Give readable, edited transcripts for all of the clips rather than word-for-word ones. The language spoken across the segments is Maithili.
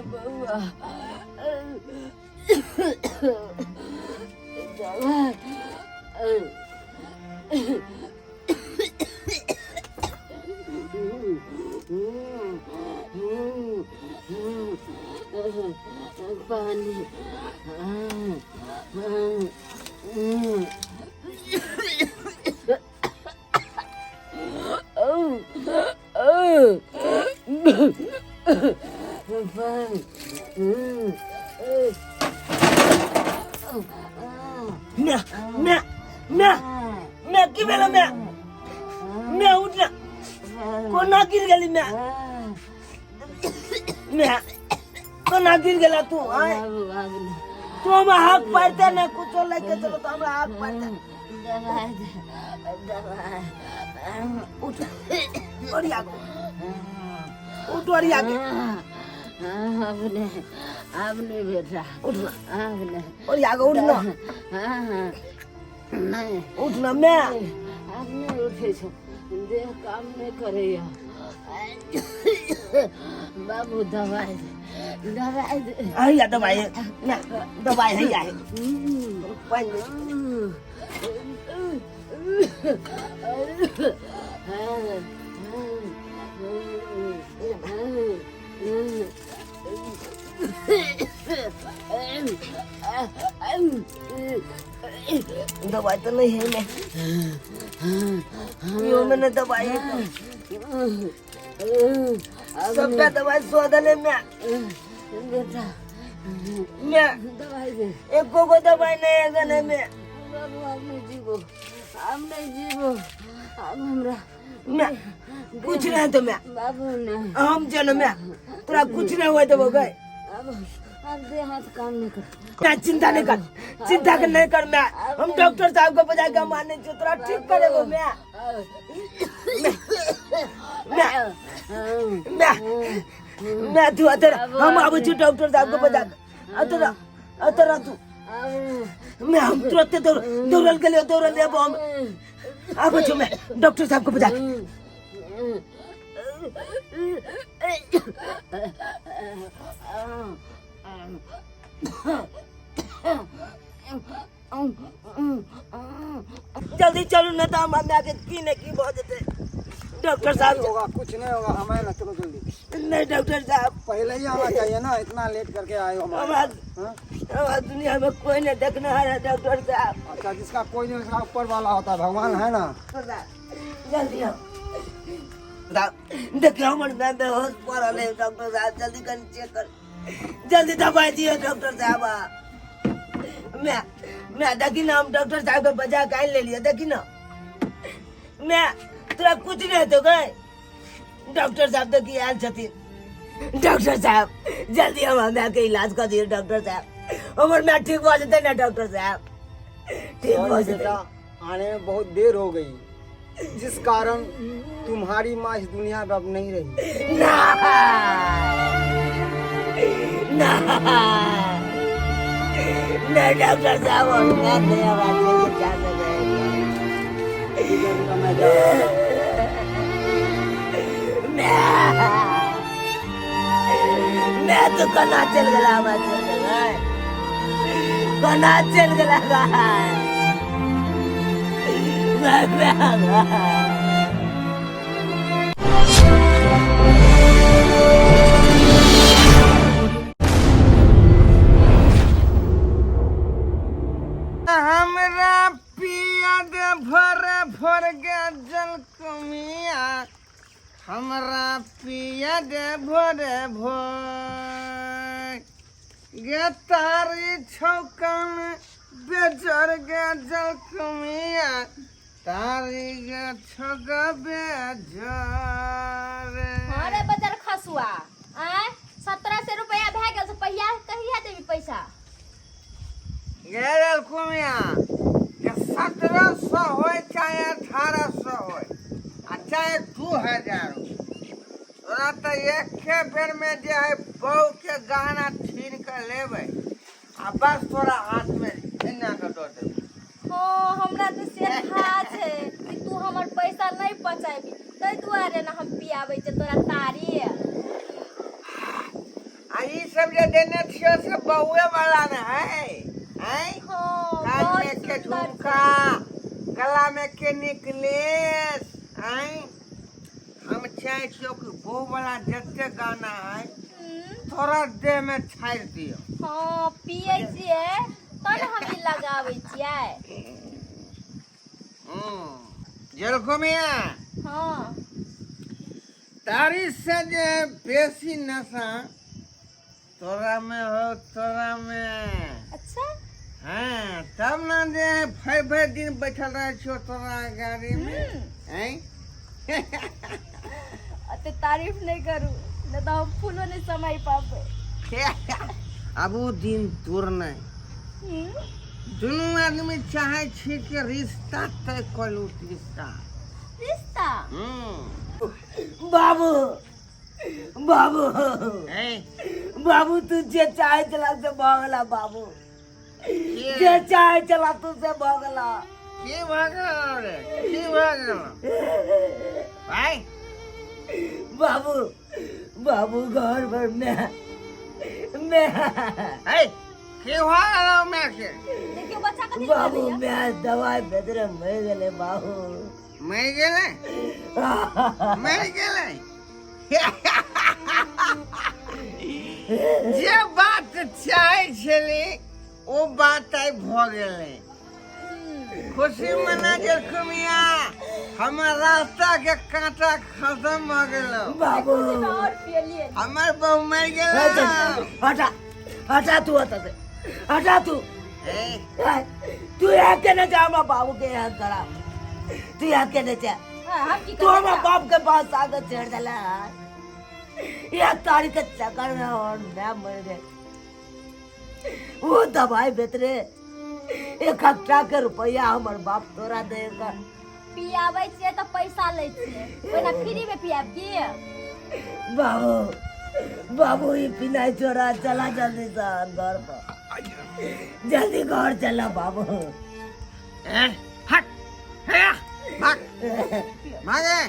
बौआ पानी। म्या म्या म्या म्या, की भेल म्या? म्या, उठ ना। कोना गिर गेली म्या? म्या, कोना गिर गेला तू? आय, तू हमरा हाक पाड़ते ना, कुछो लेके चलो तो हमरा हाक पाड़ते। उठ, ओरिया गो, उठ, ओरिया के। अब नहीं, अब नहीं बेटा। उठ ना। अब नहीं। ओरिया गो, उठ ना। नहीं। उठ ना मैं। अब नहीं उठे छो, देह काम नहीं करैया। बाबू, दवाई दे, दवाई दे। हैया दवाई है ना, दवाई हैया है। पानि दे। दवाई तो नहीं है मैं यो, मैंने दवाई है तो सबटा दवाई शोधल है मैं। बेटा। मैं। दवाई दे। एको गो दवाई नहीं है गने में। बाबू, अब नहीं जीवो, अब नहीं जीवो, अब हमरा मैं कुछ नहीं तो मैं। बाबू, नहीं। हम जन मैं, तोरा कुछ नहीं हुए देबो गए। अब देह हाथ काम नहीं कर। मैं चिंता नहीं कर, चिंता कर नहीं कर मैं। हम डॉक्टर साहब को बजा के माने जो तोरा ठीक करेबो। मैं मैं मैं मैं तू अतर, हम आबै छी डॉक्टर साहब को बजा के। अतर अतर तू मैं, हम तुरंत दौड़ दौड़ल गेलियो, दौड़ल आबो, हम आबै छी मैं डॉक्टर साहब को बजा के। जल्दी चलू न तऽ हमरा माय के की ने की भऽ जेतै। डॉक्टर साहब। नहीं होगा, कुछ नहीं होगा, हमें ना, चलो जल्दी। नहीं डॉक्टर साहब। पहले ही आना चाहिए ना, इतना लेट करके आए हो हमारे। हमरा हाँ? हमरा दुनिया में कोई नहीं देखने है डॉक्टर साहब। अच्छा, जिसका कोई नहीं उसका ऊपर वाला होता है, भगवान है ना। जल्दी आओ साहब, देखियो हमर माय बेहोश पड़ल है। डॉक्टर साहब, जल्दी कनी चेक कर, जल्दी दवाई दियो डॉक्टर साहब। मैं मैं देखी ना, हम डॉक्टर साहब के बजा के आनि लेलियै। देखी ना मैं, तोरा कुछ नहीं हेतौ गए। डॉक्टर साहब देखी आयल छथिन। डॉक्टर साहब, जल्दी हमर माय के इलाज कऽ दियौ। डॉक्टर साहब, हमर माय ठीक भऽ जेतै ने डॉक्टर साहब? ठीक भऽ सॉरी जेतै? बेटा, आने में बहुत देर हो गई, जिस कारण तुम्हारी माँ इस दुनिया में अब नहीं रही। ना ना नहीं डॉक्टर साहब, हम मैं नहीं आवाज लेके जा सके। ठीक है बेटा, मैं जा रहा हूँ। मैं तो कना चल गेला हमरा, चल गेला, कना चल गेला मैं मैं। हमरा पिया दे भर भर गे जल कमिया, हमरा पिया दे भोरे भोर गे, तारी छौकन बेजर गे जल कमिया, तारी गे छौक बेजर। अरे बदर खसुआ, आय 1700 रुपया भए गेल से पहिया कहिया देबी पैसा? गेल कुमिया जे 1700 होय चाहे 1800 होय आ चाहे 2000 हो, तोरा तऽ एके बेरमे जे है बहू के गहना छीन कऽ लेबै आ बस तोरा हाथमे एना कऽ दऽ देबै। हो, हमरा तऽ से था दुआरे ने हम पियाबै छियै तोरा तारी। आ ई सब जे देने छियो से बहुए वाला ने है, हैं? हाँ, कान बहुत में के सुंदर। झुमका, गला में के नेकलेस, हैं? हम चाहे छियो कि बहु वाला जते गाना है तोरा देह में छाड़ि दियो। हाँ, पियै छियै तब ने हम ई लगाबै छियै। जलखुमिया। हाँ। तारी से जे बेसी नशा तोरा में हो, तोरा में। अच्छा। हाँ, तब ना जे भरि भरि दिन बैठल रहे छियो तोरा गाड़ी में। हैं? अते तारीफ नहीं करू, नहीं तो हम फूलो नहीं समाई पाबे। अब वो दिन दूर नहीं। दुनू आदमी चाहे छी कि रिश्ता तय कऽ लू, रिश्ता। रिश्ता? बाबू, बाबू। हैं? बाबू, तू जे चाहे चला से भऽ गेला बाबू। जे चाहे चला तू से भऽ गेला। की भऽ गेल रे? की भऽ गेल भाई? बाबू, बाबू, घर पर मैं है, की भऽ गेल मैं के? देखियो बच्चा कथी बाबू, करैया। मैं दवाई बेदरे मरि गेलै बाबू। मरि गेलै? मरि गेलै? जे बात चाहै छली ओ बात आइ भऽ गेलै। खुशी मना जलखुमिया, हमर रास्ता के कांटा खत्म भऽ गेलो। बाबू। खुशी में और पियलिए। हमर बहू मरि गेलो। हटा, हटा तू ओतऽ से, हटा तू। ए, तू यहाँ के नहीं जा, हमारा बाबू के यहाँ करा, तू यहाँ के नहीं जा। हाँ, हम की तू हमारा करबै? बाप के पास आके छेड़ देला यह तारी के चक्कर में और मैं मर गए। वो दवाई बेतरे एक हफ्ता के रुपया हमर बाप तोरा देगा। पियाबै छियै तऽ पैसा लै छियै, ओहिना फ्री में पियाब की? बाबू, बाबू, ये पिनाई छोड़ा, चला जल्दी से घर पर, जल्दी घर चला बाबू। ए, हट, हे, भाग भागे।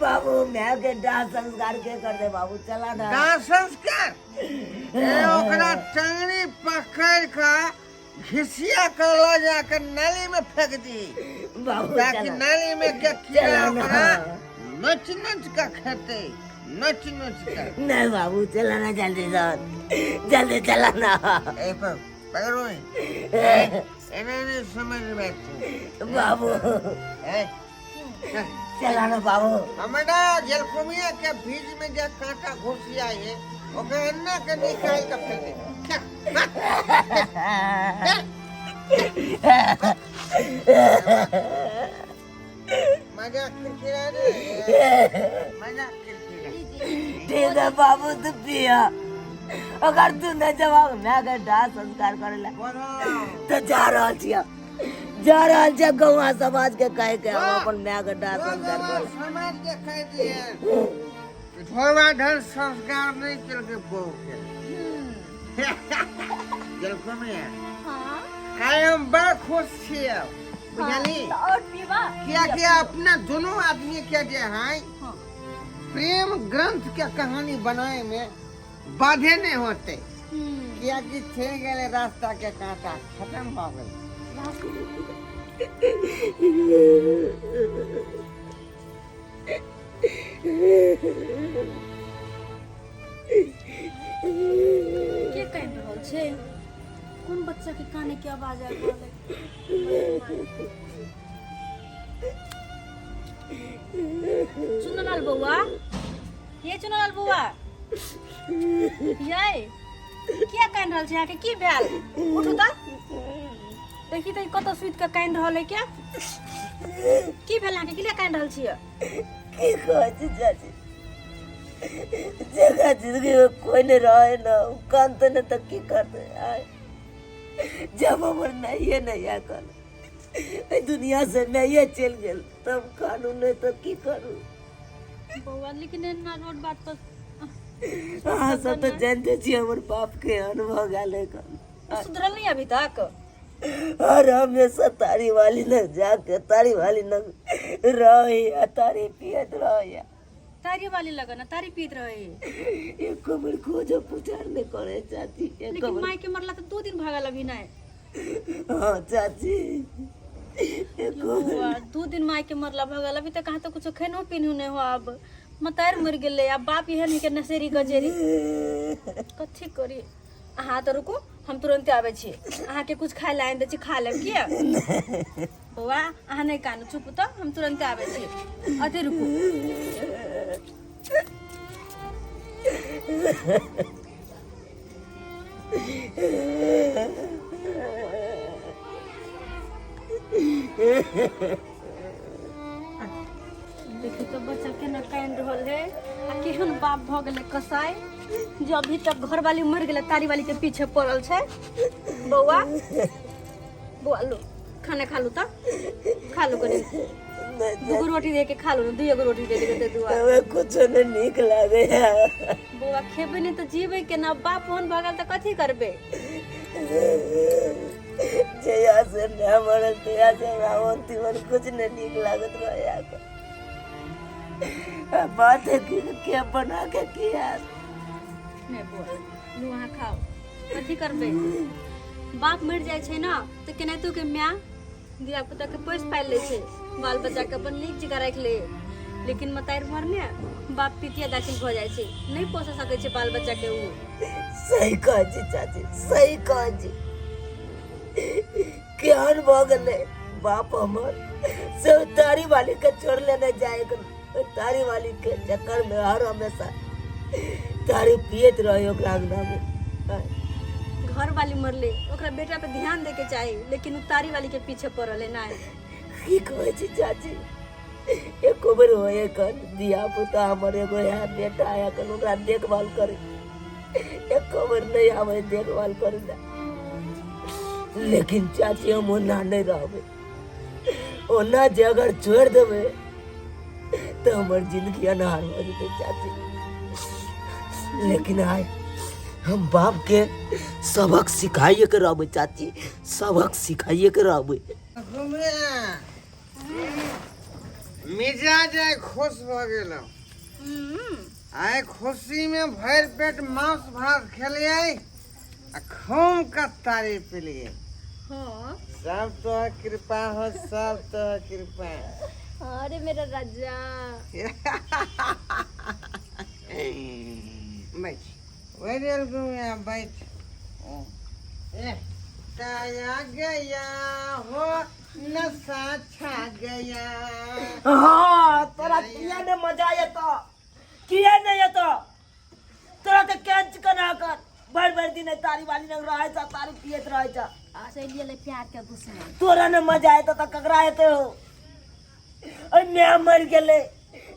बाबू, मैं के दाह संस्कार के कर दे बाबू, चला ना। दाह संस्कार? ए, ओकरा टंगड़ी पकड़ के घिसिया कर लऽ जाके नाली में फेंक दी बाबू, ताकि चला। नाली में के कीड़ा चला ना। ओकरा नोच नोच के खेते, नोच नोच के। नहीं बाबू, चला ना जल्दी से, जल्दी चला ना। ए पर पकड़ो, ए, एने नहीं समझ में तू। बाबू। ए, चला ना बाबू। हमरा जलकुमिया के बीच में जे कांटा घुसिया है ओकरा एन्ना के निकाल के फेंक दे। चल, भाग। मजा किरकिरा रे, मजा किरकिरा। ठीक है बाबू, तू पिया, अगर तू नहीं जवाब मैं अगर दाह संस्कार करेला बोलो। तो जा रहल छियै, जा रहल छियै गौआ समाज के कहे के हम अपन माय के दाह संस्कार करे। समाज के कह दिए थोड़ा ढल संस्कार नहीं केलकै बहू के। जलकुमिया। हाँ। आइ हम बड़ खुश छियै, बुझली? तऽ और पीबा। कियाकि अपना दोनों आदमी के जे है प्रेम ग्रंथ के कहानी बनाए में बाधे नहीं होते, कियाकि चलि गेलै रास्ता के कांटा खत्म भऽ गेलै। के कानि रहल छै? कोन बच्चा के काने के आवाज आबि रहल है? चुनलाल बौआ, ये चुनलाल बौआ, ये किया कानि रहल छै? अहाँके की भेल? उठू तऽ देखी तऽ, कतऽ सुति कऽ कानि रहल है। क्या की भेल अहाँके? किया कानि रहल छियै? की कहै छी चाची, जेकरा जिंदगी में कोई नहीं रहे ना, उ कानते नहीं तो की करते आय? जब हमर नहीं नहीं है कल एहि दुनिया से नहीं चलि गेल तब कानू नहीं तो की करू? बौआ, लेकिन एना रोड बाट पर अहाँ सब तऽ जानते छी हमर बाप के अनुभव गेल है कल। सुधरल नहीं अभी तक। और हमेशा तारी वाली लग जाके तारी वाली लग रही तारी पियत रही। तारी वाली लगन तारी पीत रहे। एको बेर खोजो पुछार नहि करे चाची, एको लेकिन बेर। माय के मरला तो 2 दिन भगल अभी नहीं। हाँ चाची, एको बेर। बौआ, 2 दिन माय के मरला भगल अभी तक कहाँ तो कुछ खेनो पीनू नहीं हो। अब मतार मर गेले, अब बाप एहन है के नशेरी गजेरी। कथी करी? अहाँ तो रुकू, हम तुरंते आबै छी। अहाँके कुछ खाय लए आनि दै छी, खा लेब। किया बौआ, अहाँ नहि कानू, चुप तऽ, हम तुरंते आबै छी। अथी रुकू। देखी तो बच्चा केना कानि रहल है आ केहन बाप भऽ गेलै कसाई जो अभी तक घर वाली मर गेलै तारी वाली के पीछे पड़ल छै। बौआ बौआ, लो खाना खा लू, तऽ खा लू कनि दूगो रोटी दे के खा लू ने, दुइए गो रोटी दे देबै तऽ दुआ। हमरा कुछो नहि नीक लागै है। बौआ, खेबै नहि तऽ जीबै केना? बाप ओहन भऽ गेल तऽ कथी करबै? जहिया से माय मरल तहिया से हमरा ओन तीमन कुछ नहि नीक लागत रहै। बात है कि के बना के किया। नहि बौआ, लू अहाँ खाओ। कथी करबै, बाप मरि जाइ छै ने तऽ केनाहितो के माय धिया पुता के पोसि पालि लै छै, बाल बच्चा के अपन नीक जकाँ राखि ले, लेकिन मतारि मरने बाप पितिया दाखिल भऽ जाइ छै, नहि पोसि सकै छै बाल बच्चा के उ। सही कहै छी चाची, सही कहै छी। केहन भऽ गेलै बाप हमर से तारी वाली के छोड़ लेने जाए। तारी वाली के चक्कर में हर हमेशा तारी पियत रहे ओकरा अंगना में। घर वाली मरले, ओकरा बेटा पे ध्यान दे के चाही, लेकिन उ तारी वाली के पीछे पड़ल है नहीं। की कहै छी चाची, एको बेर होए कन धिया पुता हमर एगो है, बेटा है कन, ओकरा देखभाल करे एको बेर नहीं आवे देखभाल करे ला। लेकिन चाची, हम ओना नहीं रहबै। ओना जे अगर छोड़ देबै तऽ हमर जिंदगी अनहार हो जेतै चाची। लेकिन आइ हम बाप के सबक सिखाइए के रहबै चाची, सबक सिखाइए के रहबै। मिजाज आइ खुश भऽ गेलहुँ। आइ खुशीमे भरि पेट मांस भात खेलियै आ खूब के तारी पिलियै। सब तोहर कृपा हो, सब तोहर कृपा। अरे मेरा राजा। बैठ बैठ गुमिया बैठ। ए ताया गया हो, नशा छा गया। हाँ, तोरा किया ने मजा एतो, किया नहीं एतो तोरा? के केंच कना कर भरि भरि दिन तारी वाली लग रहै छ, तारी पियत रहै छ। चलि गेलै प्यार के दुश्मन। तोरा ने मजा एतो तऽ ककरा एते हो? अरे माय मरि गेलै,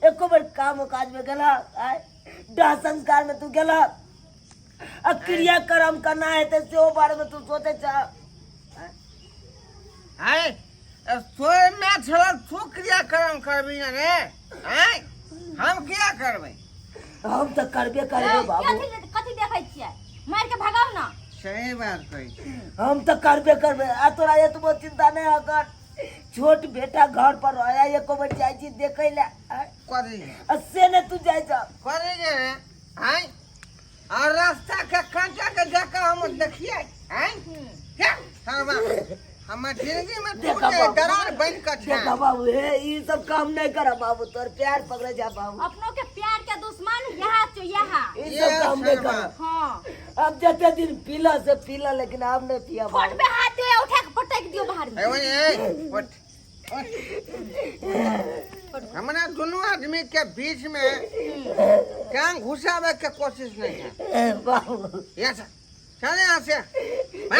एको बेर काम काज में गेलक? आय दाह संस्कार में तू गेलक? आ क्रियाक्रम केना हेतै सेहो बारे में तू सोचै छ? आय तोर माय छल, तू क्रियाक्रम करबी ने रे? आय हम किया करबै? हम तऽ करबे करबै बाबू। कथी कथी देखै छियै? मारि के भगाउ ना। सही बात कहै छी। हम तऽ करबे करबै। आ तोरा एतबो चिंता नहि अगर छोट बेटा घर पर रहे, एको बेर जाइ छी देखै लए? आँय? करी। आ से नहि तू जाइ छ। करी जे रे? आय और रास्ता के कांटा के जाकर हम देखिए। आय क्या सरवा हमर जिंदगी में तू देखा जे बाबू। दरार बन के छे। देखा बाबू, हे ई सब काम नहीं कर बाबू, तोर प्यार पकड़े जा बाबू। अपनों के प्यार के दुश्मन यहाँ चो यहाँ। ई सब काम नहीं कर। अब जते दिन पीला से पीला, लेकिन अब नहीं पिया फोट बाबू। पे हाथ दियो, उठा के पटक दियो बाहर में। ए ओए, ए उठ उठ। हमरा दुनू आदमी के बीच में टांग घुसावे के कोशिश नहीं है। ए, बाबू। ये चल यहाँ से।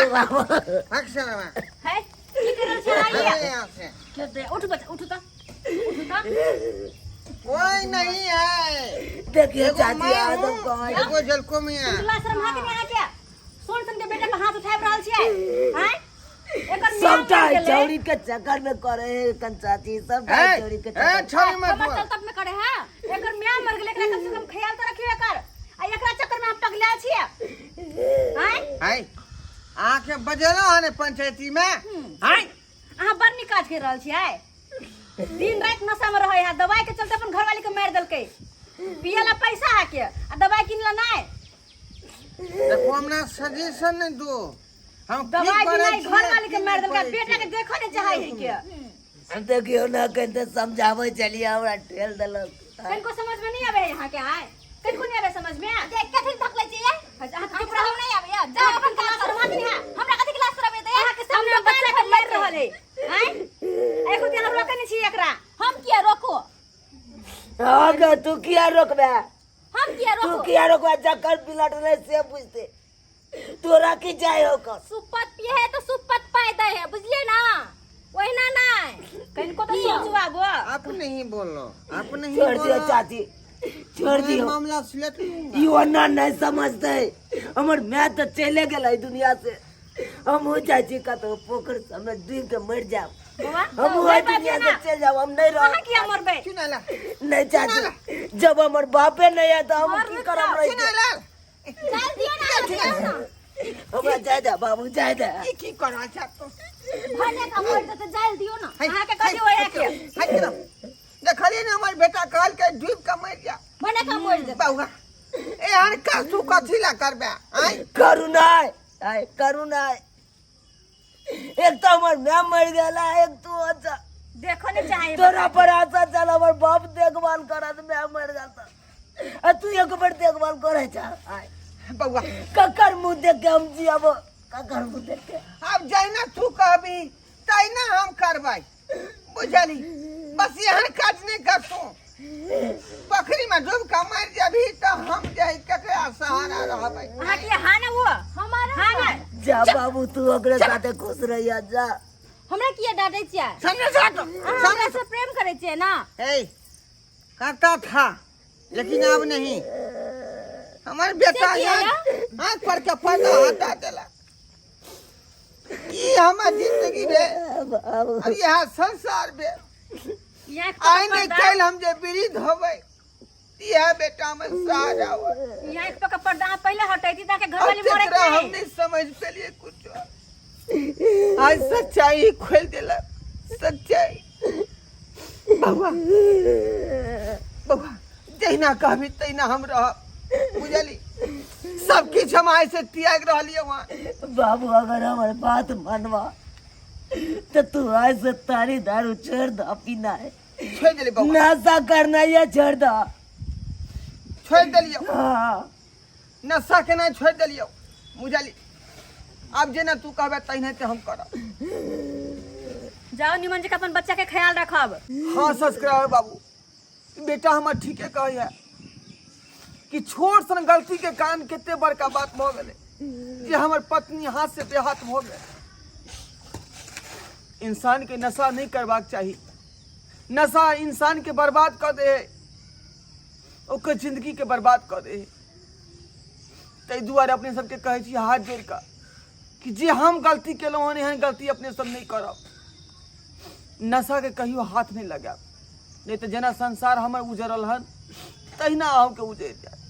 बाबू। भाग सरवा। है की कर रहल छै चल आइए? यहाँ से। के दे, उठ बच्चा, उठ त, उठ त। कोई नहीं है। देखिए एगो चाची, मैं आदम हूँ, कहाँ एगो जलको मियाँ। तुला शर्म हा कि नहीं अहाँके? सोन सन के बेटा पे हाथ उठाबि रहल छियै? आँय, एकर माय सबटा मरि गेलै। चौरी के चक्कर में करे है कन चाची, सबटा ए, चौरी के ए चक्कर। छोड़ी मत हमर बोल। चल तब में करे है। एकर माय मर गेलै, एकरा कम से कम ख्याल तऽ रखियो एकर। आ एकरा चक्कर में हम पगलायल छियै? आँय। हाय, आके बजेलो है ने पंचायती में? हाय। अहाँ बड़ नीक काज कर रहल छियै। दिन राति नशा में रहै है, दवाई के चलते अपन घरवाली के मारि देलकै। पिए ला पैसा है के आ दवाई किन ला नहीं। देखो, हमरा सजेशन नहीं दो, हम की दवाई भी करै नहीं, छियै, घर वाले के की मार नहि देलका, करै बेटा के छियै। देखो नहीं चाहे है के। देखियौ ने, कहीं समझाबै छलियै, हमरा ठेल देलक। कनको समझ में नहीं आवे है यहाँ के आए, कनको नहीं आवे समझ में। देख कथी धकलै छियै? अहाँ चुप रहू, नहीं आवे जा, अपन क्लास करवा दी है। हमरा कथी क्लास करबे दे? अहाँ के सामने बच्चा के मार रहल है आय, एको दिन हम रोके नहीं छी एकरा। हम किया रोको? हाँ गे, तू किया रोकबे? हम किया तू रोको? किया रोकबे? जकर बिलट रहे से बुझते, तोरा की जाय ओकर। सुपत पिए है तो सुपत पाए दे है, बुझलिए ना? ओहिना नहीं। कनको तो सोचू आबो। आप नहीं बोलो, आप नहीं छोड़ दियो बोलो। चाची, छोड़ मैं दियो। मामला सिलेक्ट लूंगा। ई ओना नहीं समझते, हमर माय तऽ चले गेलै दुनिया से। हम हो जाइ छी कतौ पोखरि सबमे डूबि के मरि जायब। बौआ, हम ओहि दुनिया से चलि जायब, हम नहीं अहाँ रहब। किया मरबै? चुनाला। नहीं चाची, जब हमर बापे नहीं है तऽ हम की करब रहि के? चुनाला। चल दियो ना, चल ना। हमरा जाय दे बाबू, जाय दे। ई की करा छै तो? भने का मर जेतै, जाइल दियो ना। अहाँ के कथी होय के? हट ना। देखलिए ने, हमर बेटा कहल के डूब के मर जा। भने का मर जेतै। बौआ, एहन का तू कथी ला करबे आय? करू नहीं आय, करू नहीं। एक तो हमर माय मर गेला, एक तू अच्छा। देखो नहीं चाहे तोरा पर आशा चल हमर बाप देखभाल करत, माय मर गेल तऽ आ तू एक बेर देखभाल करे छ आय? बौआ, ककर मुंह देख के हम जियब? ककर मुंह देख के? आब जहिना तू कहबी तहिना हम करबै, बुझली? बस एहन काज नहि करतू। पोखरी में डूब के मर जबी तऽ हम जे है ककरा सहारा रहबै? अहाँ के हाँ ना वो हमारा हाँ ना। जा बाबू, तू ओकरे साथे खुश रहिया, जा। हमरा किया डांटै छियै? सामने से हटो। अहाँ हमरा से प्रेम करै छियै ना? ए, करता था लेकिन अब नहीं। हमार बेटा से किया? आँख आँख पर के पर्दा हटा देला। ई हमार जिंदगी बे बाबू। और यह संसार बे। यहाँ आइ नहीं कल हम जे वृद्ध होबै, यह बेटा में सहारा हो। यहाँ एक पक्का पर्दा अहाँ पहले हटैती ताकि घर अब वाली मरे तेकरा हम नहीं। नहीं समझ पेलिए कुछ। आज सच्चाई खोल देला, सच्चाई। बउआ, बउआ, जहिना कहबी तहिना हम रहब, बुझली? सब किछु हम आइ से त्याग रहलियै वहाँ। बाबू, अगर हमर बात मानवा तो तू आज से तारी दारू छोड़ दो पीना है। छोड़ि देली बउआ। नशा करना ये छोड़ दो। छोड़ि देलियौ। हाँ। नशा केनाइ छोड़ि देलियौ, बुझली? आब जेना तू कहबे तहिना ते हम करब। जाओ, निमन जी के अपन बच्चा के ख्याल रखब। हाँ सब्सक्राइबर बाबू, बेटा हमर ठीके कहै है कि छोट सन गलती के कारण कते बड़का बात भऽ गेलै जे हमर पत्नी हाथ से बेहाथ भऽ गेल। इंसान के नशा नहीं करबाक चाही। नशा इंसान के बर्बाद कऽ दे है, ओकर जिंदगी के बर्बाद कऽ दे है। ताहि दुआरे अपने सबके कहै छी हाथ जोड़ि कऽ कि जे हम गलती केलहुँ हन, एहन गलती अपने सब नहि करब। नशा के कहियो हाथ नहि लगायब, नहि तऽ जेना संसार हमर उजड़ल हन तहिना अहूँके उजड़ि जायत।